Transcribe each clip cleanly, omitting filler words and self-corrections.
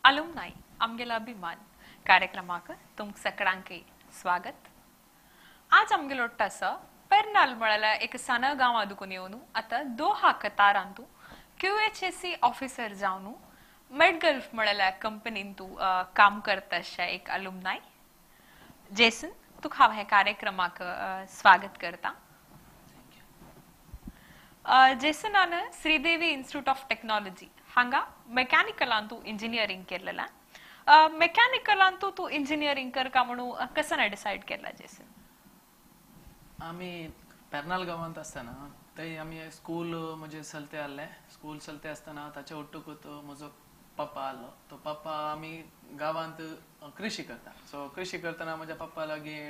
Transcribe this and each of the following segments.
Alumni आमगेला अभिमान कार्यक्रमाक तुमक सगळ्यांक स्वागत. आज आमगेलो आसा पेर्नाल म्हळ्यार एक सान गांवा दुकून येवन आतां दोहा कतारांतू QHSE officer जावन मेडगल्फ म्हळ्यार कंपनीन तूं काम करता अशें एक अलुमनाय जेसन, तुका हांव ह्या कार्यक्रमाक स्वागत करता. जेसनान श्रीदेवी इन्स्टिट्यूट ऑफ टेक्नॉलॉजी हांगा मेकॅनिकलान तूं इंजिनियरींग केलेला. मेकॅनिकलान तूं इंजिनियरींग करका म्हणून कसं डिसायड केला जेसन? आमी पेर्नाल गांवांत आसतना थंय आमी स्कूल म्हजें चलते आहलें. स्कूल चलते आसतना ताच्या ಒಟ್ಟುಕूच म्हजो पप्पा आहलो. तो पप्पा आमी गांवांत कृषी करता. सो कृषी करतना म्हज्या पप्पा लागीं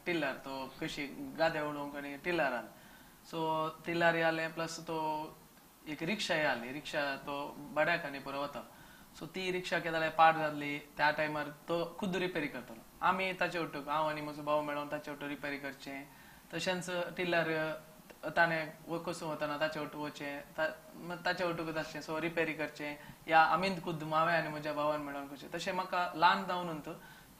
टिल्लर, तो कृषी गादे उडोवंक आनी टिल्लर आहलें. सो टिल्लर आहलें प्लस तो एक रिक्षा आहली, रिक्षा तो भाड्याक आनी पुरो वता. सो ती रिक्षा कितें जाल्यार पाड जाल्ली त्या टायमार तो खुद्द रिपेरी करतालो. आमी ताचे ಒಟ್ಟುक, हांव आनी म्हजो भाव मेळोन ताचे ಒಟ್ಟು रिपेरी करचें. तशेंच टिल्लर ताणें कसो वतना ताचे ಒಟ್ಟು वचचें, ताचे ಒಟ್ಟುकूच आसचें. सो रिपेरी करचें या आमीच खुद्द हांवें आनी म्हज्या भावान मेळोन करचें. तशें म्हाका ल्हान जावन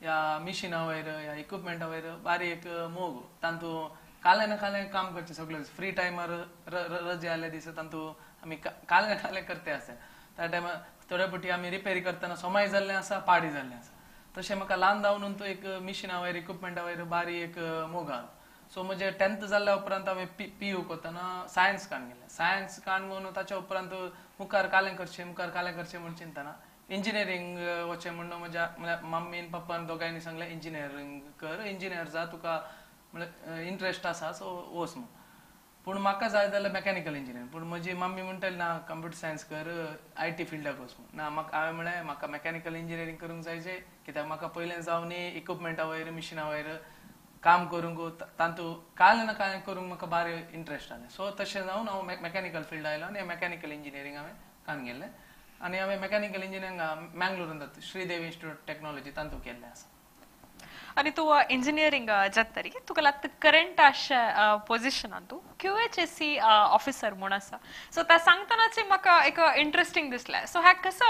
ह्या मिशिना वयर ह्या इक्विपमेंटा वयर बारी एक मोग. तातूंत कालें ना कालें काम करचें सगळें. फ्री टायमार रजे आयले दीस तातूंत आमी कालें ना कालें करते आसता. त्या टायमार थोडे फावटी आमी रिपेरी करतना सोमाय जाल्लें आसा, पाडी जाल्लें आसा. तशें म्हाका ल्हान जावन एक मिशिना वयर इक्विपमेंटा वयर बारी एक मोग आसलो. सो म्हजें 10th जाल्ल्या उपरांत हांवें पी यू करतना सायन्स काडून गेलें. सायन्स काडून घेवन ताच्या उपरांत मुखार कालें करचें, मुखार कालें करचें म्हूण चिंतना इंजिनियरींग वचचें म्हूण म्हज्या मम्मीन पप्पान दोगांयनी सांगलें इंजिनियरींग कर, इंजिनियर जा, तुका म्हळ्यार इंट्रस्ट आसा सो वच म्हूण. पूण म्हाका जाय जाल्यार मेकॅनिकल इंजिनियरींग. पूण म्हजी मम्मी म्हणटाली ना, कंप्युटर सायन्स कर, IT फिल्डाक वच म्हूण. ना, म्हाका हांवें म्हळें म्हाका मेकॅनिकल इंजिनियरींग करूंक जाय जे, कित्याक म्हाका पयलें जावन इक्विपमेंटा वयर मिशिना वयर काम करूंक तातूंत कांय ना कांय करूंक म्हाका बारी इंट्रस्ट आसलें. सो तशें जावन हांव मेकॅनिकल फिल्ड आयलो आनी मेकॅनिकल इंजिनियरींग हांवें काडून गेल्लें. आनी हांवें मेकॅनिकल इंजिनियरींग मँगलोरांत श्रीदेवी इन्स्टिट्यूट टेक्नॉलॉजी तातूंत केल्लें आसा. आनी तूं इंजिनियरींग जातरी तुका लागता करंट अशें पोजिशनान तूं QHSE officer म्हूण आसा. सो तें सांगतनाच म्हाका एक इंट्रस्टींग दिसलें. सो ह्या कसो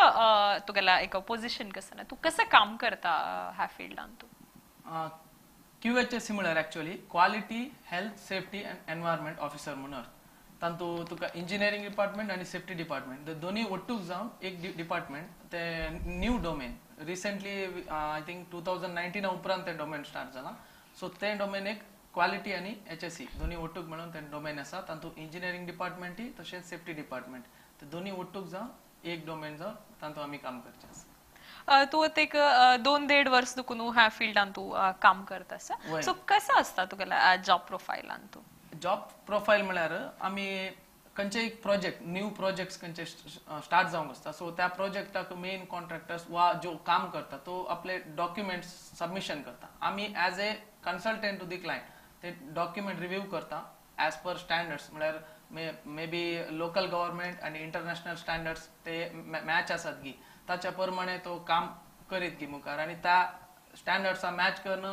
तुगेल्या एक पोजिशन कसं ना, तूं कसं काम करता ह्या फिल्डान तूं? QHSE म्हळ्यार actually quality health safety and environment officer म्हूण अर्थ. तातूंत तुका इंजिनियरींग डिपार्टमेंट आनी सेफ्टी डिपार्टमेंट दोनूय ಒಟ್ಟುक जावन एक डिपार्टमेंट. ते new domain recently I think 2019 उपरांत तें डोमेन स्टार्ट जालां. सो तें डोमेन एक क्वालिटी आनी HSE दोनूय ಒಟ್ಟುक मेळून तें डोमेन आसा. तातूंत इंजिनियरींग डिपार्टमेंटय तशेंच सेफ्टी डिपार्टमेंट ते दोनूय ಒಟ್ಟುक जावन एक डोमेन जावन तातूंत आमी काम करचें आसा. तूं आतां एक 2-1.5 वर्स दुकून ह्या फिल्डान तूं काम करता आसा. सो कसो आसता तुगेल्या जॉब प्रोफायलान तूं? जॉब प्रोफायल म्हळ्यार आमी खंयचे एक प्रोजेक्ट, न्यू प्रोजेक्ट्स खंयचे स्टार्ट जावंक आसता. सो त्या प्रोजेक्टाक मेन कॉन्ट्रॅक्टर्स वा जो काम करता तो आपले डॉक्युमेंट्स सबमिशन करता. आमी as a consultant to the client ते डॉक्युमेंट रिव्यू करता एज पर स्टँडर्ड्स. म्हळ्यार मे बी लोकल गव्हर्मेंट आनी इंटरनॅशनल स्टँडर्ड्स ते मॅच आसात गी ताच्या प्रमाणे तो काम करीत गी मुखार. आनी त्या स्टँडर्ड्सा मॅच करून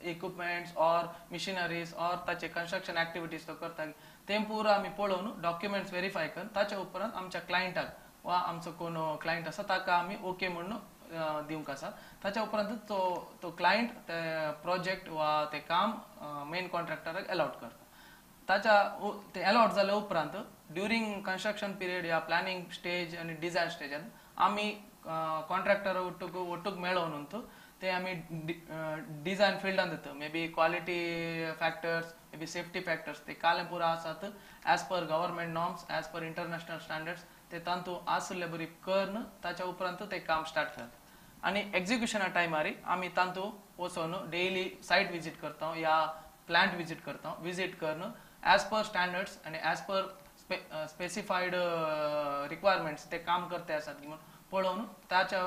इक्विपमेंट्स ऑर मिशिनरीज ऑर ताचे कन्स्ट्रक्शन एक्टिविटीज तो करता ते पुरो आमी पळोवन डॉक्युमेंट्स वेरीफाय करून ताच्या उपरांत आमच्या क्लायंटाक वा आमचो कोण क्लायंट आसा ताका आमी ओके म्हणून दिवंक आसा. ताच्या उपरांत तो क्लायंट ते प्रोजेक्ट वा ते काम मेन कॉन्ट्रॅक्टराक अलॉट करता. ताच्या ते अलॉट जाल्या उपरांत ड्युरींग कन्स्ट्रक्शन पिरियड या प्लॅनिंग स्टेज आनी डिझायन स्टेजान आमी कॉन्ट्रॅक्टर ಒಟ್ಟುक मेळोवन ते आमी डिझायन फिल्डान दिता. May be quality factors, may be safety factors ते कालें पुरो आसात as per government norms, as per international standards ते तातूंत आसले बरी करून ताच्या उपरांत ते काम स्टार्ट करता. आनी एक्झिक्युशना टायमार आमी तातूंत वचून डेली सायट विजीट करता या प्लांट विजीट करता. विजीट करून एज पर स्टँडर्ड्स आनी एज पर स्पेसिफायड रिक्वायरमेंट्स ते काम करते आसात म्हूण पळोवन ताच्या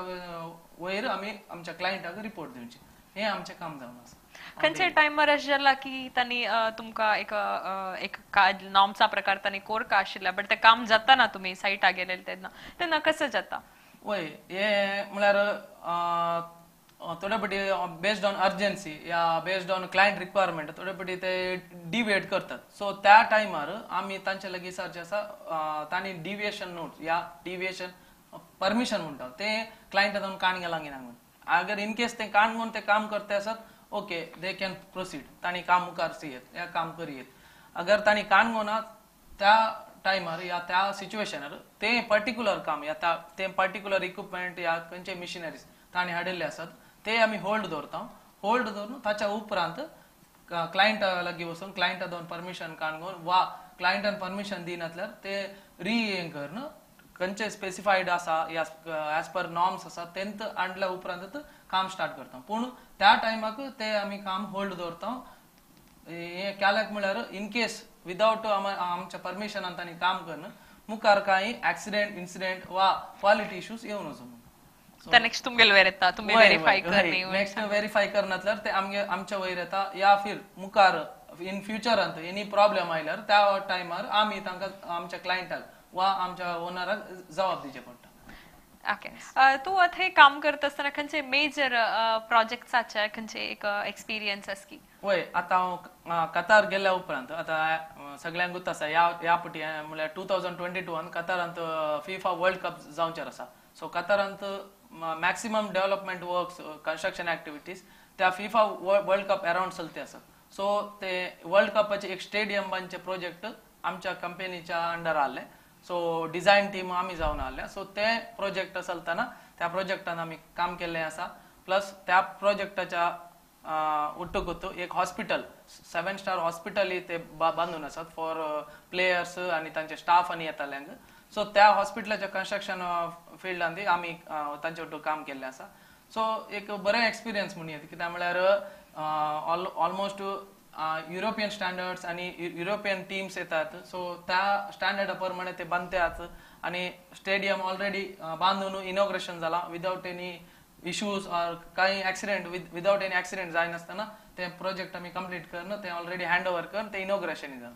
वयर आमी आमच्या क्लायंटाक रिपोर्ट दिवचे. हें आमचें काम जावन आसा. खंयच्या टायमार अशें जाला की तांणी तुमकां एक एक नॉर्म्सा प्रकार तांणी कोरका आशिल्लें बट तें काम जाता ना तुमी सायटा गेलेले तेन्ना तेन्ना कसं जाता? वय हें म्हळ्यार थोडे फावटी बेस्ड ऑन अर्जन्सी या बेस्ड ऑन क्लायंट रिक्वायरमेंट थोडे फावटी ते डिविएट करतात. सो त्या टायमार आमी तांचे लागीं विचारचें आसा तांणी डिविएशन नोट्स या डिविएशन परमिशन म्हणटा ते क्लायंटा जावन काण गेला ना म्हणून. अगर इन केस ते काण घेवन ते काम करते आसत ओके they can proceed, तांणी काम मुखार येत या काम करी येत. अगर तांणी काण घेवना त्या टायमार या त्या सिच्युएशनार ते पर्टिक्युलर काम या ते पर्टिक्युलर इक्विपमेंट या खंयचे मिशिनरीज तांणी हाडिल्ले आसत ते आमी होल्ड दवरता. होल्ड दवरून ताच्या उपरांत क्लायंटा लागीं वचून क्लायंटा दोन परमिशन काण घेवन वा क्लायंटान परमिशन दिनासल्यार ते री हें करून खंयचे स्पेसिफायड आसा या एज पर नॉर्म्स आसा तेंत हाडल्या उपरांत काम स्टार्ट करता. पूण त्या टायमाक ते आमी काम होल्ड दवरता. हे केल्याक म्हळ्यार इन केस विदावट आमच्या परमिशनान तांणी काम करून मुखार कांय एक्सिडेंट इन्सिडेंट वा क्वालिटी इश्यूज येवन वचूं. नेक्स्ट तुमगेल वयर येता, तुमी वेरीफाय करणे, नेक्स्ट वेरीफाय करनासल्यार ते आमगे आमच्या वयर येता या फिर मुखार इन फ्युचरांत एनी प्रॉब्लेम आयल्यार त्या टायमार आमी तांकां आमच्या क्लायंटाक वा आमच्या ओनराक जबाब दिवचें पडटा. ओके, तूं आतां हे काम करता आसतना खंयचे मेजर प्रोजेक्ट्साचे खंयचे एक एक्सपिरियन्स आसा की? वय, आतां हांव कतार गेल्या उपरांत आतां सगळ्यांकूच आसा ह्या फावटी म्हणल्यार 2022 कतारांत फिफा वर्ल्ड कप जावचेर आसा. सो कतारांत maximum development works construction activities त्या फिफा वर्ल्ड कप अरावंड चलते आसा. सो ते वर्ल्ड कपाचे एक स्टेडियम बांदचे प्रोजेक्ट आमच्या कंपनीच्या अंडर आसले. सो डिझायन टीम आमी जावन आसले. सो ते प्रोजेक्ट चलतना त्या प्रोजेक्टान आमी काम केल्लें आसा. प्लस त्या प्रोजेक्टाच्या उट्टूकूत एक हॉस्पिटल 7 स्टार हॉस्पिटल ते बांदून आसात फॉर प्लेयर्स आनी तांचे स्टाफ आनी येताल्यांक. सो त्या हॉस्पिटलाच्या कन्स्ट्रक्शन फिल्डान आमी तांचे वट्टू काम केल्लें आसा. सो एक बरें एक्सपिरियन्स म्हणूं येता, कित्याक म्हळ्यार ऑलमोस्ट युरोपियन स्टँडर्ड्स आनी युरोपियन टीम्स येतात. सो त्या स्टँडर्डा प्रमाणे ते बांदतात आनी स्टेडियम ऑलरेडी बांदून इनॉग्रेशन जाला विदावट एनी इश्यूज ऑर कांय एक्सिडेंट विदावट एनी एक्सिडेंट जायनासतना ते प्रोजेक्ट आमी कंप्लीट करून ते ऑलरेडी हँड ओवर करून ते इनॉग्रेशन जाला.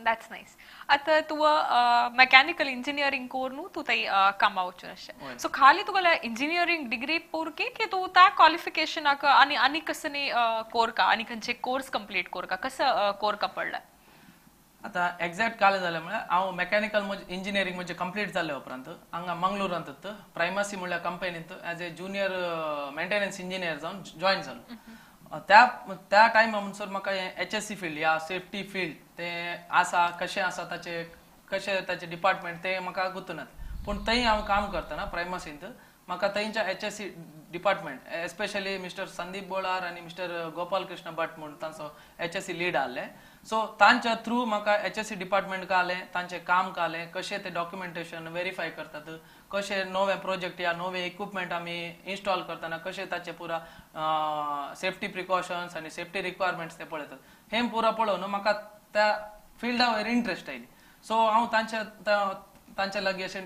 That's nice. आतां तुवें मेकॅनिकल इंजिनियरींग करून तूं थंय कामा वचून अशें, सो खाली तुगेले इंजिनियरींग डिग्री पुरकी की तूं त्या क्वॉलिफिकेशनाक आनी आनी कसनी कोरका आनी खंयचे कोर्स कंप्लीट कोरका कसो कोरका पडला? आतां एग्जॅक्ट कालें जालें म्हळ्यार हांव मेकॅनिकल इंजिनियरींग म्हजें कंप्लीट जाले उपरांत हांगा मंगळुरांत प्रायमासी म्हणल्यार कंपनींत as a junior maintenance engineer जावन जॉयन जालो. त्या त्या टायमा म्हणसर म्हाका हें एच एस सी फिल्ड या सेफ्टी फिल्ड ते आसा कशें आसा ताचे कशें ताचे डिपार्टमेंट ते म्हाका गुतूनात. पूण थंय हांव काम करतना प्रायमासींत म्हाका थंयच्या H S C department especially mister Sandeep Bolar आनी मिस्टर गोपाल कृष्ण भट म्हूण तांचो एच एस सी लीड आहले. सो तांच्या थ्रू म्हाका एच एस सी डिपार्टमेंट कळ्ळें, तांचें काम कळ्ळें, कशें ते डॉक्युमेंटेशन वेरीफाय करतात, कशें नवे प्रोजेक्ट या नवे इक्विपमेंट आमी इन्स्टॉल करतना कशें ताचे पुरा सेफ्टी प्रिकॉशन्स आनी सेफ्टी रिक्वायरमेंट्स ते पळयतात. हें पुरा पळोवन म्हाका त्या फिल्डा वयर इंट्रस्ट आयली. सो हांव तांच्या तांच्या लागीं अशें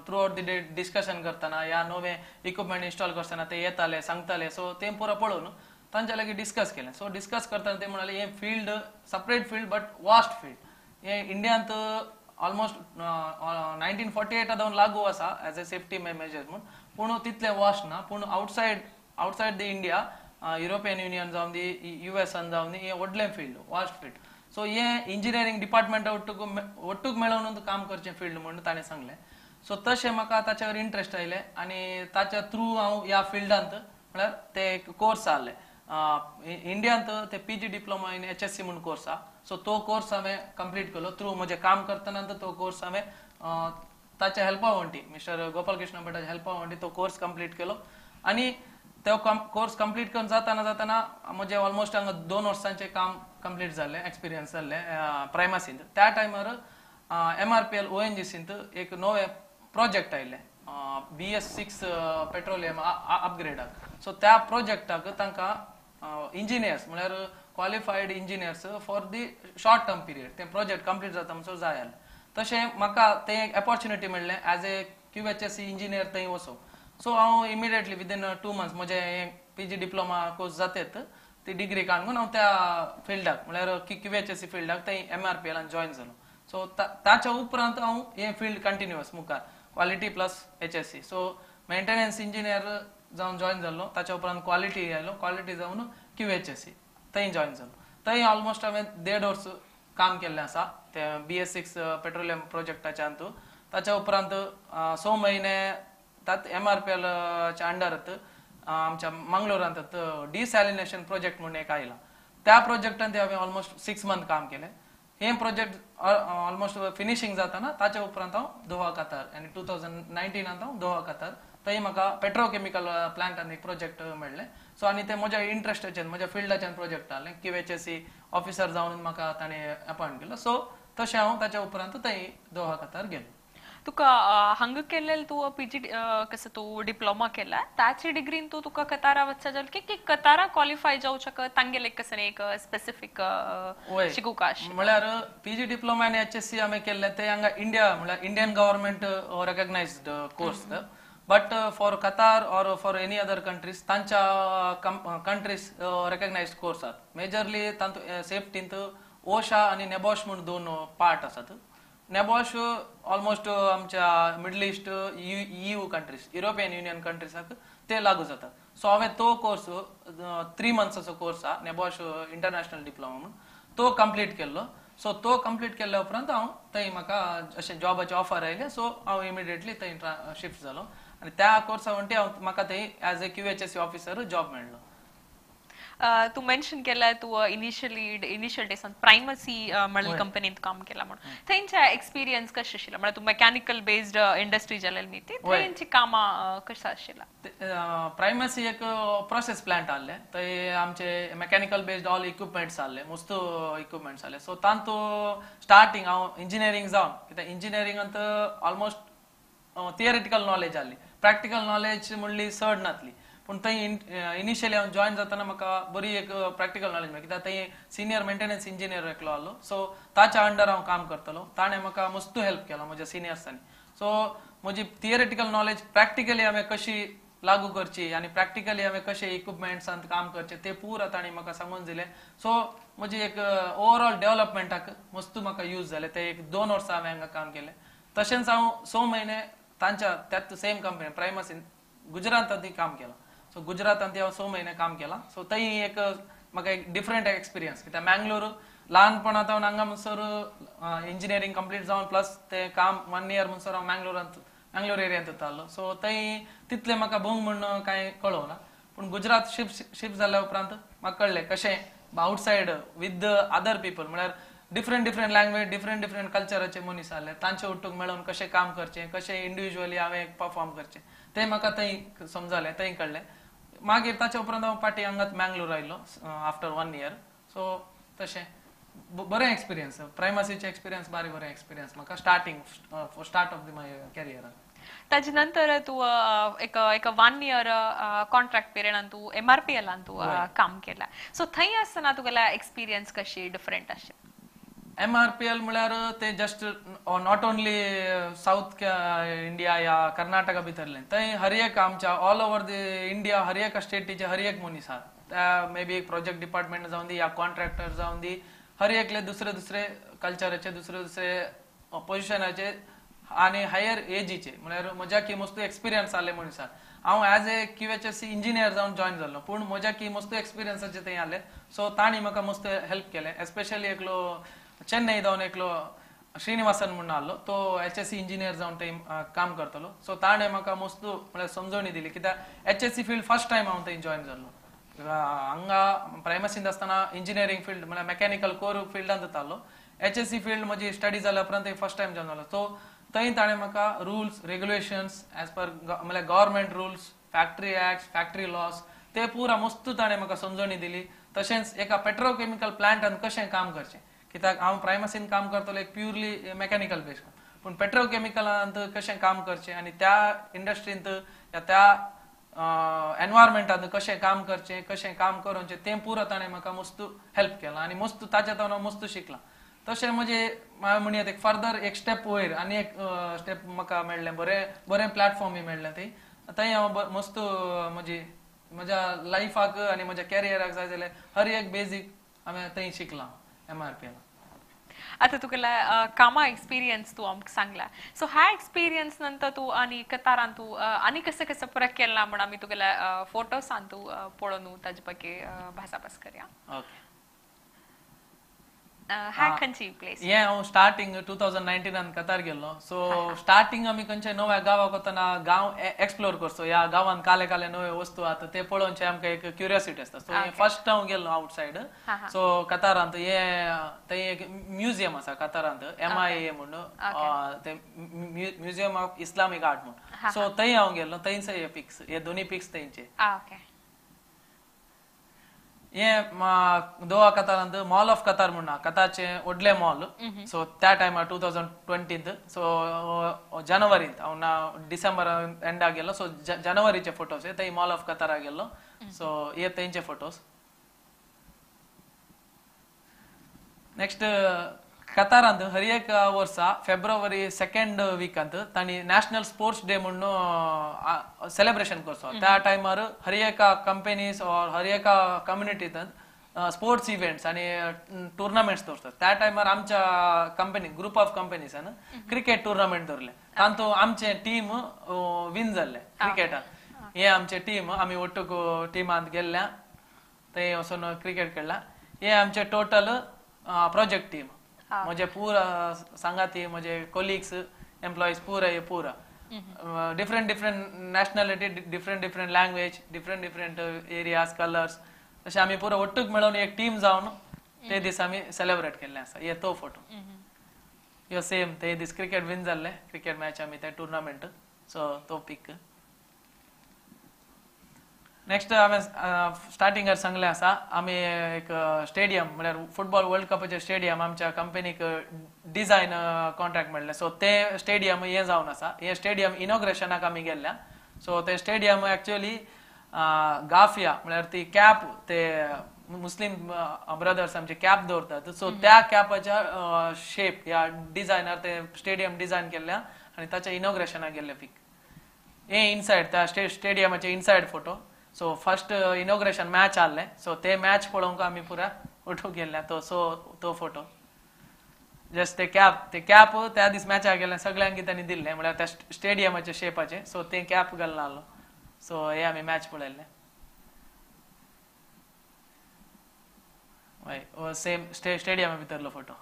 throughout the day discussion करतना या नवे इक्विपमेंट इन्स्टॉल करतना ते येताले सांगताले. सो तें पुरा पळोवन तांच्या लागीं डिस्कस केलें. सो डिस्कस करतना ते म्हणाले हें field separate field but vast field, हें इंडियांत ऑलमोस्ट 1948 जावन लागू आसा एज ए सेफ्टी मेजर म्हूण, पूण तितलें वास्ट ना. पूण outside the India European Union जावन दी युएसान जावन दी हें व्हडलें फिल्ड वास्ट फिल्ड. सो हें इंजिनियरींग डिपार्टमेंटा ಒಟ್ಟುಗು ಒಟ್ಟುಗ್ मेळोवन काम करचें फिल्ड म्हणून ताणें सांगलें. सो तशें म्हाका ताच्यावर इंट्रस्ट आयलें आनी ताच्या थ्रू हांव ह्या फिल्डांत म्हळ्यार ते एक कोर्स आहले इंडियांत ते PG diploma in H S C म्हूण कोर्स आहा. सो तो कोर्स हांवें कंप्लीट केलो थ्रू म्हजें काम करतना. तो कोर्स हांवें ताच्या हेल्पा वण्टी मिस्टर गोपाल कृष्ण भटाच्या हेल्पा वण्टी तो कोर्स कंप्लीट केलो. आनी तो कोर्स कंप्लीट करून जाताना जाताना म्हजें ऑलमोस्ट हांगा 2 वर्सांचें काम कंप्लीट जाल्लें, एक्सपिरियन्स जाल्लें प्रायमासींत. त्या टायमार एमआरपीएल ओएनजीसींत एक नवें प्रोजेक्ट आयलें BS6 petroleum अपग्रेडाक. सो त्या प्रोजेक्टाक तांकां इंजिनियर्स म्हळ्यार qualified engineers for the short term period तें प्रोजेक्ट कंप्लीट जाता म्हणसर जाय आसलें. तशें म्हाका तें एक ऑपॉर्च्युनिटी मेळ्ळें as a QHSE engineer थंय वचूंक. सो हांव इमिडिएटली विदीन 2 मंथ्स म्हजें पीजी डिप्लोमा कोर्स जातेत ती डिग्री काडून हांव त्या फिल्डाक म्हळ्यार क्यूएचएससी फिल्डाक थंय एमआरपीएलान जॉयन जालो. सो ताच्या उपरांत हांव हें फिल्ड कंटिन्युअस मुखार quality plus H S C so maintenance engineer जावन जॉयन जाल्लो. ताच्या उपरांत क्वालिटी आयलो, क्वालिटी जावन क्यूएचएससी थंय जॉयन जालो. थंय ऑलमोस्ट हांवें 1.5 वर्स काम केल्लें आसा ते BS6 petroleum प्रोजेक्टाच्या अंतू. ताच्या उपरांत 6 म्हयने तात एमआरपीएलच्या अंडरात आमच्या मंगलोरांत डिसॅलिनेशन प्रोजेक्ट म्हणून एक आयला. त्या प्रोजेक्टान हांवें ऑलमोस्ट 6 मंथ काम केलें. हे प्रोजेक्ट ऑलमोस्ट फिनिशींग जाताना ताच्या उपरांत हांव दोहा कतार आनी 2019 हांव दोहा कतार थंय म्हाका पेट्रोकेमिकल प्लांटान एक प्रोजेक्ट मेळ्ळें. सो आनी ते म्हज्या इंट्रस्टाचेर म्हज्या फिल्डाच्यान प्रोजेक्ट आहलें. QHSE officer जावन म्हाका ताणें अपॉयंट केलो. सो तशें हांव ताच्या उपरांत थंय दोहा कतार गेलो. तुका हांगा केल्लें तूं पीजी कसं तूं डिप्लोमा केला ताची डिग्रीन तूं तुका कतारा वचचा जाल की कतारा क्वालिफाय जावच्या तांगेले कसं एक स्पेसिफीक शिकूंक आशिल्लें? म्हळ्यार पीजी डिप्लोमा आनी HSC हांवें केल्लें तें हांगा इंडिया म्हळ्यार Indian government recognised course. But for Qatar or for any other countries तांच्या कंट्रीज रेकग्नायज्ड कोर्स आसात. मेजरली तातूंत सेफ्टींत ओशा आनी नेबॉश म्हूण 2 पार्ट आसात. नेबॉश ऑलमोस्ट आमच्या Middle East EU countries European Union कंट्रीजाक ते लागू जाता. सो हांवें तो कोर्स 3 मंथ्साचो कोर्स आहा नेबॉश इंटरनॅशनल डिप्लोमा म्हणून तो कंप्लीट केल्लो. सो तो कंप्लीट केल्ल्या उपरांत हांव थंय म्हाका अशें जॉबाचे ऑफर आयलें. सो हांव इमिडिएटली थंय शिफ्ट जालो आनी त्या कोर्सा वण्टी हांव म्हाका थंय as a QHSE officer job मेळ्ळो. तूं मेन्शन केला तूं इनिशियल डेसान प्रायमसी म्हणलें कंपनीत काम केला म्हणून थंयचे एक्सपिरियन्स कशें आशिल्लें? म्हळ्यार तूं मेकॅनिकल बेस्ड इंडस्ट्री जालेली न्ही ती थंयची कामां कशें आशिल्लें? प्रायमसी एक प्रोसेस प्लांट आहलें. थंय आमचे मेकॅनिकल बेस्ड ऑल इक्विपमेंट्स आहले, मस्त इक्विपमेंट्स आहले. सो तांतू स्टार्टींग हांव इंजिनियरींग जावन कित्याक इंजिनियरिंगांत ऑलमोस्ट थियरिटिकल नॉलेज आहली, प्रॅक्टिकल नॉलेज म्हणली चड नासली. पूण थंय इनिशियली हांव जॉयन जातना म्हाका बरी एक प्रॅक्टिकल नॉलेज मेळ्ळी कित्याक थंय सिनियर मेंटेनन्स इंजिनियर एकलो आहलो. सो ताच्या अंडर हांव काम करतलो. ताणें म्हाका मस्त हेल्प केलो म्हज्या सिनियर्सांनी. सो म्हजी थियरिटिकल नॉलेज प्रॅक्टिकली हांवें कशी लागू करची आनी प्रॅक्टिकली हांवें कशें इक्विपमेंट्सांत काम करचें तें पुरा ताणें म्हाका सांगून दिलें. सो म्हजी एक ओवरऑल डेव्हलपमेंटाक मस्त म्हाका यूज जालें. ते एक 2 वर्सां हांवें हांगा काम केलें. तशेंच हांव 6 म्हयने तांच्या त्याच सेम कंपनी प्रायमसीन गुजरातांत काम केलां. सो गुजरातांत हांव 6 म्हयने काम केलां. सो थंय एक म्हाका एक डिफरंट एक्सपिरियन्स कित्याक मँगलोर ल्हानपणांत हांव हांगा म्हणसर इंजिनियरींग कंप्लीट जावन प्लस तें काम 1 इयर म्हणसर हांव मँगलोर एरियांत वतालो. सो थंय तितलें म्हाका भोंग म्हूण कांय कळोवना. पूण गुजरात शिफ्ट जाल्या उपरांत म्हाका कळ्ळें कशें outside with other people म्हळ्यार different different language different different कल्चराचे मनीस आहले तांचे उट्टूक मेळोवन कशें काम करचें कशें इंडिविज्युअली हांवें परफॉर्म करचें तें म्हाका थंय समजलें, थंय कळ्ळें. मागीर ताच्या उपरांत हांव पाटी हांगाच मँगलोर आयलो आफ्टर 1 इयर. सो तशें बरें एक्सपिरियन्स प्रायमसीचें एक्सपिरियन्स बारी बरें एक्सपिरियन्स म्हाका starting start of the my career. ताजे नंतर तूं एक एक 1 इयर कॉन्ट्रॅक्ट पिरियडान तूं MRPL तूं काम केलां. सो थंय आसतना तुगेलो एक्सपिरियन्स कशी डिफरंट आशिल्ली? MRPL म्हळ्यार ते just not only south India या कर्नाटका भितरलें थंय हर एक आमच्या ऑल ओवर the India हर एका स्टेटीचे हर एक मनीस आहात. त्या मे बी एक प्रोजेक्ट डिपार्टमेंट जावन दी या कॉन्ट्रॅक्टर जावन दी हर एकले दुसरे दुसरे कल्चराचे दुसरे दुसरे पोजिशनाचे आनी हायर एजीचे म्हळ्यार म्हज्या की मस्त एक्सपिरियन्स आहले मनीस आहात. हांव एज ए QHSE engineer जावन जॉयन जाल्लो पूण म्हज्या की मस्त एक्सपिरियन्साचे थंय आहले. सो तांणी म्हाका मस्त हेल्प केलें. एस्पेशली एकलो चेन्नई जावन एकलो श्रीनिवासन म्हणून आहलो तो HSE engineer जावन थंय काम करतलो. सो ताणें म्हाका मस्त म्हळ्यार समजवणी दिली कित्याक HSE field first time हांव थंय जॉयन जाल्लो. हांगा प्रायमसींत आसतना इंजिनियरींग फिल्ड म्हळ्यार मेकॅनिकल कोर फिल्डांत जातालो. HSE field म्हजी स्टडी जाल्या उपरांत थंय फर्स्ट टायम जॉयन जालो. सो थंय ताणें म्हाका रुल्स रेगुलेशन्स एज पर म्हळ्यार government rules factory act factory laws ते पुरा मस्त ताणें म्हाका समजवणी दिली. तशेंच एका पेट्रोकेमिकल प्लांटान कशें काम करचें कित्याक हांव प्रायमसीन काम करतलो एक प्युरली मेकॅनिकल बेस्ड पूण पेट्रोकेमिकलांत कशें काम करचें आनी त्या इंडस्ट्रींत या त्या एनवायरमेंटांत कशें काम करचें कशें काम करोवचें तें पुरो ताणें म्हाका मस्त हेल्प केलां आनी मस्त ताच्या हांव मस्त शिकलां. तशें म्हजें म्हणयत एक फर्दर एक स्टेप वयर आनी एक स्टेप म्हाका मेळ्ळें, बरें बरें प्लॅटफॉर्मूय मेळ्ळें. थंय थंय हांव मस्त म्हजी म्हज्या लायफाक आनी म्हज्या कॅरियराक जाय जाल्यार हर एक बेजीक हांवें थंय शिकलां MRPL. आता तुगेला कामा एक्सपिरियन्स तूं आमकां सांगला. सो ह्या एक्सपिरियन्स नंतर तूं आनी कतारान तूं आनी कशें कशें फरक केला म्हण आमी तुगेल्या फोटोसान तूं पळोवन ताजे ಬಗ್ಗೆ भासाभास करया. हा खंयची प्लेस? हे हांव स्टार्टिंग 2019 कतार गेल्लो. सो स्टार्टिंग आमी खंयच्या नव्या गांवाक वतना गांव एक्सप्लोर करचो, ह्या गांवान काले काले नवे वस्तू आतां ते पळोवचे आमकां एक क्युरियोसिटी आसता. सो फर्स्ट हांव गेल्लो आवटसायड. सो कतारांत हे थंय एक म्युझियम आसा कतारांत, MIA म्हणून, ते म्युझियम ऑफ इस्लामिक आर्ट म्हणून. सो थंय हांव गेल्लो, थंयच हे पिक्स, हे दोन्ही पिक्स थंयचे. हे दोहा कतारांत मॉल ऑफ कतार म्हणून कतारचे व्हडले मॉल. सो त्या टायमार 2020, सो जनवरींत हांव ना डिसेंबर एंडाक गेल्लो. सो जनवरीचे फोटोज हे थंय मॉल ऑफ कताराक गेल्लो. सो हे थंयचे फोटोज. नेक्स्ट कतारांत हर एक वर्सा फेब्रुवारी 2nd विकांत तांणी नॅशनल स्पोर्ट्स डे म्हणून सेलिब्रेशन करचो. त्या टायमार हर एका कंपनीज ऑर हर एका कम्युनिटींत स्पोर्ट्स इव्हेंट्स आनी टुर्नामेंट्स दवरतात. त्या टायमार आमच्या कंपनी ग्रुप ऑफ कंपनीसान क्रिकेट टुर्नामेंट दवरले, तातूंत आमचे टीम विन जाल्ले क्रिकेटान. हे आमचे टीम, आमी ಒಟ್ಟುಗು टीमांत गेल्ल्या, थंय वचून क्रिकेट खेळ्ळा. हे आमचे टोटल प्रोजेक्ट टीम, म्हजे पुरा सांगाती, म्हजे कोलिग्स, एम्प्लॉईज पुरा, हे पुरा different different nationality, different different language, different different areas, colours, तशें आमी पुरा ಒಟ್ಟುಗ್ मेळोवन एक टीम जावन ते दीस आमी सेलिब्रेट केल्ले आसा. हे तो फोटो ह्यो सेम ते दीस क्रिकेट विन जाल्ले, क्रिकेट मॅच आमी ते टुर्नामेंट. सो तो पीक. नेक्स्ट हांवें स्टार्टिंगार सांगलें आसा, आमी एक स्टेडियम म्हळ्यार फुटबॉल वर्ल्ड कपाचें स्टेडियम आमच्या कंपनीक डिझायन कॉन्ट्रॅक्ट मेळ्ळें. सो तें स्टेडियम हें जावन आसा, हें स्टेडियम इनॉग्रेशनाक आमी गेल्ल्या. सो तें स्टेडियम एक्चुअली गाफिया म्हळ्यार ती कॅप, ते मुस्लीम ब्रदर्स आमचे कॅप दवरतात. सो त्या कॅपाच्या शेप ह्या डिझायनार ते स्टेडियम डिझायन केल्ल्या आनी ताच्या इनॉग्रेशनाक गेल्ले पीक. हे इनसायड त्या स्टेडियमाचे inside photo. So first inauguration match आहले, सो ते मॅच पळोवंक आमी पुरा उठूंक गेल्ले. तो सो तो फोटो जस्ट ते कॅप, ते कॅप त्या दीस मॅचाक गेल्ले सगळ्यांक तांणी दिल्ले, म्हळ्यार त्या स्टेडियमाचे शेपाचे. सो ते कॅप घालून आहलो. सो हे आमी मॅच पळयल्ले. हय, सेम स्टेडियमा भितरलो फोटो.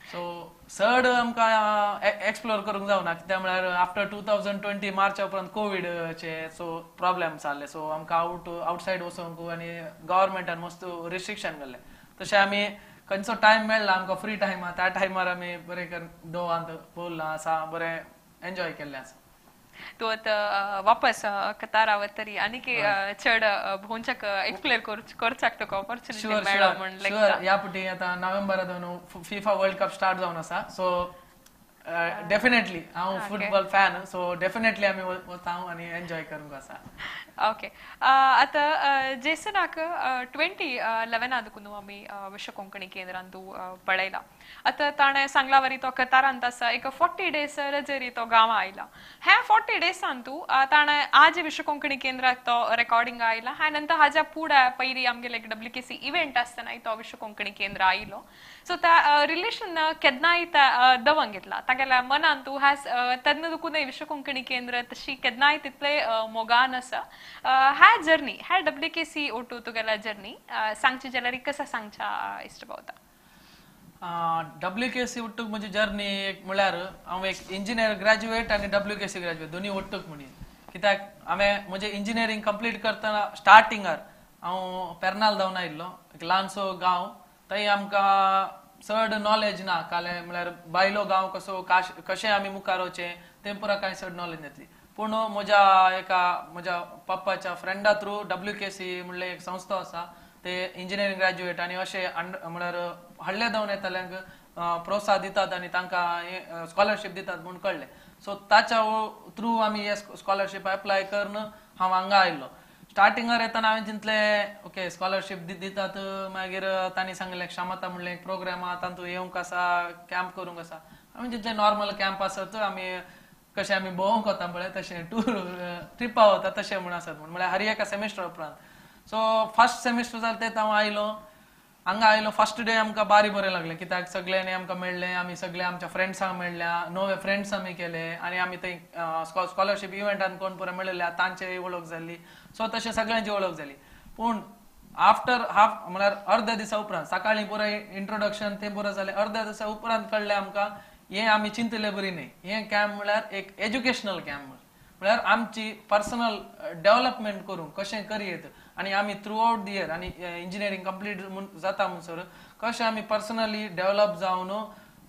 सो चड आमकां एक्सप्लोर करूंक जावना, कित्याक म्हळ्यार आफ्टर 2020 मार्चा उपरांत कोविडचे सो प्रॉब्लेम्स जाल्ले. सो आमकां आवटसायड वचोंक आनी गव्हर्मेंटान मस्त रिस्ट्रिक्शन घाल्लें. तशें आमी खंयचो टायम मेळ्ळा आमकां फ्री टायम, त्या टायमार आमी बरें करून दोवांत भोंवलां आसा, बरें एन्जॉय केल्लें आसा. तूं आतां वापस कतारा वतरी आनीक चड भोंवच्याक एक्सप्लोर करच्याक तुका ऑपॉर्च्युनिटी मेळ्ळो म्हण लेखता. ह्या फावटी आतां नोव्हेंबरांत फिफा वर्ल्ड कप स्टार्ट जावन आसा. सो डेफिनेटली हांव फुटबॉल फॅन, सो डेफिनेटली आमी वता आनी एन्जॉय करूंक आसा. ओके, आतां जेसनाक 2011 देखून आमी विश्व कोंकणी केंद्रांत पळयला. आतां ताणें सांगला वरी तो कतारांत आसा, एक 40 डेज रजेरी तो गांवां आयला. ह्या 40 डेजान तूं ताणें आज विश्व कोंकणी केंद्राक तो रेकॉर्डिंग आयला. ह्या नंतर हाज्या फुडें पयलीं आमगेले एक WKC event आसतना तो विश्व कोंकणी केंद्र आयलो. सो त्या रिलेशन केन्नाय दवंग घेतला तागेल्या मनान तूं ह्या तेन्ना देखून विश्व कोंकणी केंद्र तशी केन्नाय तितले मोगान आसा. ह्या जर्नी, ह्या WKC ओटू तुगेल्या जर्नी सांगची जाल्यार कसा सांगच्या इश्ट पावता? WKC ಒಟ್ಟುಗ್ म्हजी जर्नी एक म्हळ्यार हांव एक इंजिनियर ग्रॅज्युएट आनी WKC graduate दोन्ही ಒಟ್ಟುಗ್ म्हणी. कित्याक हांवें म्हजें इंजिनियरींग कंप्लीट करतना स्टार्टिंगार हांव पेर्नाल धांवन आयिल्लो, एक ल्हानसो गांव. थंय आमकां चड नॉलेज ना, काले म्हळ्यार बायलो गांव कसो कशें आमी मुखार वचचें तें पुरा कांय चड नॉलेज नासली. पूण म्हज्या एका म्हज्या पप्पाच्या फ्रेंडा थ्रू WKC म्हणलें एक संस्था आसा, ते इंजिनियरींग ग्रॅज्युएट आनी अशें म्हळ्यार व्हडले धांवन येतल्यांक प्रोत्साहन दितात आनी तांकां स्कॉलरशीप दितात म्हूण कळ्ळें. सो ताच्या थ्रू आमी हे स्कॉलरशीप एप्लाय करून हांव हांगा आयलो. स्टार्टिंगार येतना हांवें चिंतलें ओके स्कॉलरशीप दितात, मागीर तांणी सांगलें क्षमता म्हणलें एक प्रोग्राम आहा, तातूंत येवंक आसा, कॅम्प करूंक आसा. हांवें चिंतलें नॉर्मल कॅम्प आसत, आमी कशें आमी भोंवंक वता पळय तशें टूर ट्रिपा वता तशें म्हूण आसत म्हूण, म्हळ्यार हर एका सेमिस्टर उपरांत. सो फर्स्ट सेमिस्टर जालें तें हांव आयलो हांगा आयलो. फर्स्ट डे आमकां बारी बरें लागलें, कित्याक सगळ्यांनी आमकां मेळ्ळें, आमी सगळे आमच्या फ्रेंड्सांक मेळ्ळ्या, नवे फ्रेंड्स आमी केले आनी आमी थंय स्कॉलरशीप इव्हेंटान कोण पुरो मेळिल्ले तांची वळख जाली. सो तशें सगळ्यांची वळख जाली. पूण आफ्टर हाफ म्हळ्यार अर्द्या दिसा उपरांत सकाळीं पुराय इंट्रोडक्शन तें पुरो जालें, अर्द्या दिसा उपरांत कळ्ळें आमकां हें आमी चिंतले बरी न्ही, हें कॅम्प म्हळ्यार एक एज्युकेशनल कॅम्प, म्हळ्यार आमची पर्सनल डेव्हलपमेंट करूंक कशें करयेत आनी आमी थ्रू आवट the year आनी इंजिनियरींग कंप्लीट जाता म्हणसर कशें आमी पर्सनली डेव्हलप जावन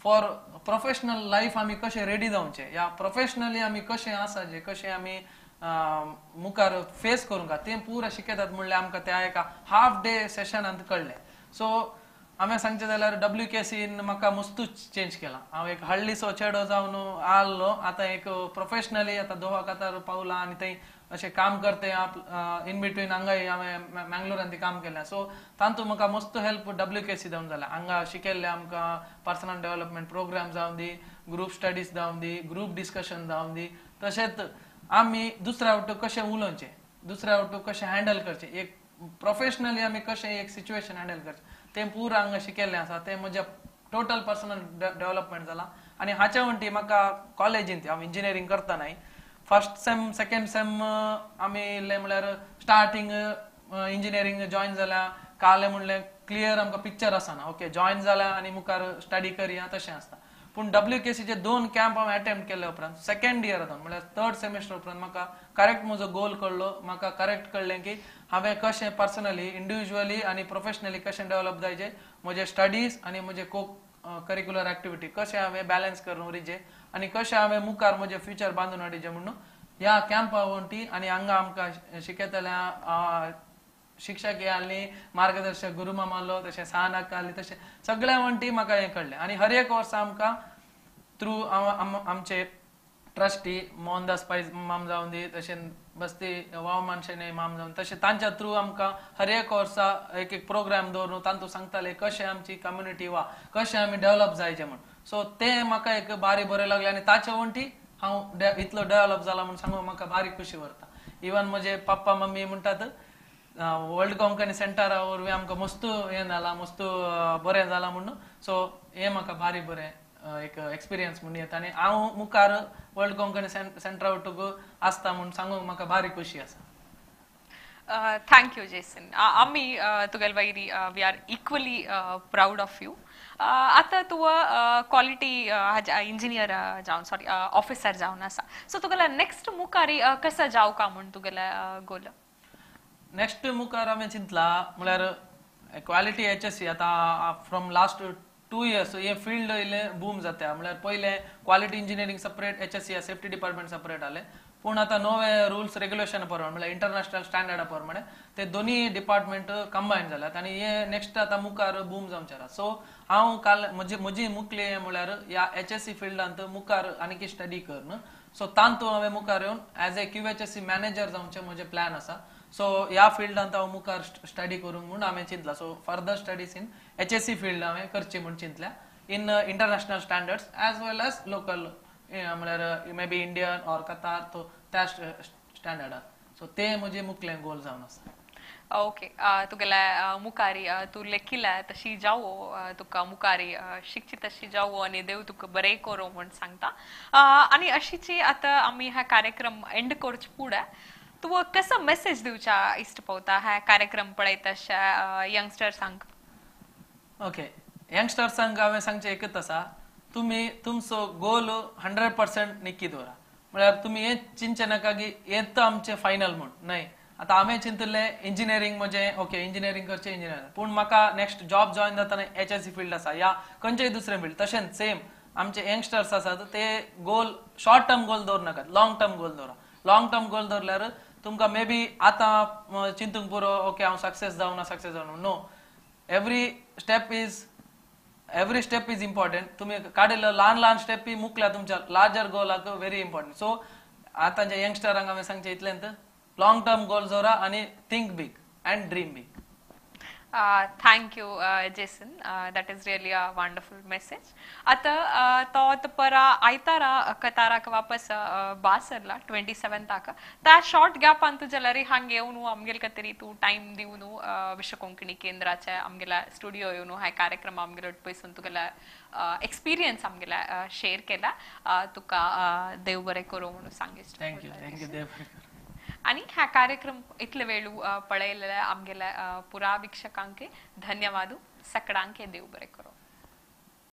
फॉर प्रोफेशनल लायफ आमी कशें रेडी जावचें, या प्रोफेशनली आमी कशें आसा जे कशें आमी मुखार फेस करूंक तें पुरा शिकयतात म्हणल्यार आमकां त्या एका हाफ डे सेशनांत कळ्ळें. सो हांवें सांगचें जाल्यार डब्ल्यू के सीन म्हाका मस्तूच चेंज केला. हांव एक हळ्ळीसो चेडो जावन आहलो, आतां एक प्रोफेशनली आतां दोहा कतार पावला आनी थंय अशें काम करते. इन बिटवीन हांगाय हांवें मँगलोरान ती काम केलें. सो तातूंत म्हाका मस्त हेल्प डब्ल्यू के सी जावन जाला. हांगा शिकयल्लें आमकां पर्सनल डेव्हलपमेंट प्रोग्राम जावन दी, ग्रूप स्टडीज जावन दी, ग्रूप डिस्कशन जावन दी, तशेंच आमी दुसऱ्या वटेन कशें उलोवचें, दुसऱ्या वटेन कशें हँडल करचें, एक प्रोफेशनली आमी कशें एक सिच्युएशन हँडल करचें तें पुरा हांगा शिकयल्लें आसा. तें म्हजें टोटल पर्सनल डेव्हलपमेंट जाला. आनी हाच्या वण्टी म्हाका कॉलेजींत हांव इंजिनियरींग करतनाय फर्स्ट सेम सेकेंड सेम आमी इल्लें म्हळ्यार स्टार्टींग इंजिनियरींग जॉयन जाल्या कालें म्हणलें क्लियर आमकां पिक्चर आसना, ओके जॉयन जाल्या आनी मुखार स्टडी करया तशें आसता. पूण डब्ल्यू के सीचे 2 कॅम्प हांवें अटेम्प्ट केले उपरांत सेकेंड इयर जावन म्हळ्यार थर्ड सेमेस्टर उपरांत म्हाका करेक्ट म्हजो गोल कळ्ळो. म्हाका करेक्ट कळ्ळें की हांवें कशें पर्सनली इंडिविज्युअली आनी प्रोफेशनली कशें डेव्हलप जायचें, म्हजे स्टडीज आनी म्हजे को करिक्युलर एक्टिविटी कशें हांवें बॅलन्स करून उरिचें आनी कशें हांवें मुखार म्हजें फ्युचर बांदून हाडिचें म्हणून ह्या कॅम्पा वण्टी आनी हांगा आमकां शिकयतल्या शिक्षक हे आहली, मार्गदर्शक गुरुमामा आहलो, तशें साहनाक आहली, तशें सगळ्या वण्टी म्हाका हें कळ्ळें. आनी हर एक वर्सा आमकां थ्रू आमचे ट्रस्टी मोहनदास पै माम जावन दी, तशें बस्ती वावमान शेणै माम जावन, तशें तांच्या थ्रू आमकां हर एक वर्सा एक एक प्रोग्राम दवरून तांतू सांगताले कशें आमची कम्युनिटी वा कशें आमी डेव्हलप जायचें म्हूण. सो तें म्हाका एक बारी बरें लागलें आनी ताचे वण्टी हांव इतलो डेव्हलप जाला म्हूण सांगूंक म्हाका बारी खुशी व्हरता. इवन म्हजे पप्पा मम्मी म्हणटात वर्ल्ड कोंकणी सेंटरा वरवीं आमकां मस्त हें जालां, मस्त बरें जालां म्हणून. सो हें म्हाका बारी बरें एक एक्सपिरियन्स म्हूण येता आनी हांव मुखार वर्ल्ड कोंकणी सेंटरा वटूक आसता म्हूण सांगूंक म्हाका बारी खुशी आसा. Thank you Jason. आमी तुगेले वयरी we are equally proud of you. आतां तूं क्वॉलिटी इंजिनियर जावन सॉरी ऑफिसर जावन आसा, सो तुगेले नेक्स्ट मुखार कसो जावं का म्हूण तुगेले गोल? नेक्स्ट मुखार हांवें चिंतला म्हळ्यार क्वॉलिटी एच एस सी आतां फ्रॉम लास्ट 2 इयर्स हे फिल्ड इल्लें बूम जाता. म्हळ्यार पयलें quality engineering separate, H S C safety department separate आहलें, पूण आतां नवे रुल्स रेग्युलेशन प्रमाणे म्हळ्यार इंटरनॅशनल स्टँडर्डा प्रमाणे ते दोनी डिपार्टमेंट कंबायन जाल्यात आनी हे नेक्स्ट आतां मुखार बूम जावचें आसा. सो हांव काल म्हजी मुखली म्हळ्यार ह्या एच एस सी फिल्डांत मुखार आनीक स्टडी करून सो तातूंत हांवें मुखार येवन as a Q H S C manager जावचें म्हजें प्लॅन आसा. सो ह्या फिल्डांत हांव मुखार स्टडी करूंक म्हूण हांवें चिंतलां. So further studies in H S C field हांवें करची म्हूण चिंतल्या in international standards as well as local म्हळ्यार may be Indian or Qatar तो त्या स्टँडर्डार. सो ते म्हजें मुखलें गोल जावन आसा. ओके, तुगेले मुखारी तूं लेखिल्या तशी जावो, तुका मुखारी शिकची तशी जावो आनी देव तुका बरें करूं म्हूण सांगता. आनी अशीची आतां आमी हा कार्यक्रम एंड करचे फुडें तूं कसो मेसेज दिवच्या इश्ट पावता ह्या कार्यक्रम पळयता अशा यंगस्टर्सांक? ओके, यंगस्टर्सांक हांवें सांगचें एकच आसा, तुमी तुमचो गोल 100% निक्की दवरा. म्हळ्यार तुमी हें चिंतचें नाका की हेंच आमचें फायनल म्हूण न्हय. आतां हांवें चिंतिल्लें इंजिनियरींग म्हजें ओके इंजिनियरींग करचें इंजिनियरींग, पूण म्हाका नेक्स्ट जॉब जॉयन जातना एच एस सी फिल्ड आसा या खंयचेय दुसरें फिल्ड. तशेंच सेम आमचे यंगस्टर्स आसात ते गोल शॉर्ट टर्म गोल दवर नाकात, लॉंग टर्म गोल दवरा. लॉंग टर्म गोल दवरल्यार तुमकां मे बी आतां चिंतूंक पुरो ओके हांव सक्सेस जावना सक्सेस जावना, no. Every step is important. तुमी काडिल्लो ल्हान ल्हान स्टेपी मुखल्या तुमच्या लार्जर गोलाक व्हेरी इम्पॉर्टंट. सो आतांच्या यंगस्टरांक हांवें सांगचें इतलेंच, लॉंग टर्म गोल दवरा आनी think big and dream big. Thank you Jason, that is really a wonderful message. आतां तो आतां परा आयतारा कताराक वापस बासरला 27ताक, त्या शॉर्ट गॅपान तूं जाल्यार हांगा येवन आमगेले खातीर तूं टायम दिवन विश्व कोंकणी केंद्राच्या आमगेल्या स्टुडियो येवन ह्या कार्यक्रम आमगेले पयसून तुगेल्या एक्सपिरियन्स आमगेल्या शेअर केला, तुका देव बरें करूं म्हणून सांगेच. Thank you, thank you, देव बरें करूं. आणि ह्या कार्यक्रम इतले वेळू पळयलेल्या आमगेल्या पुरा वीक्षकांके धन्यवाद. सकडांके देव बरे करो.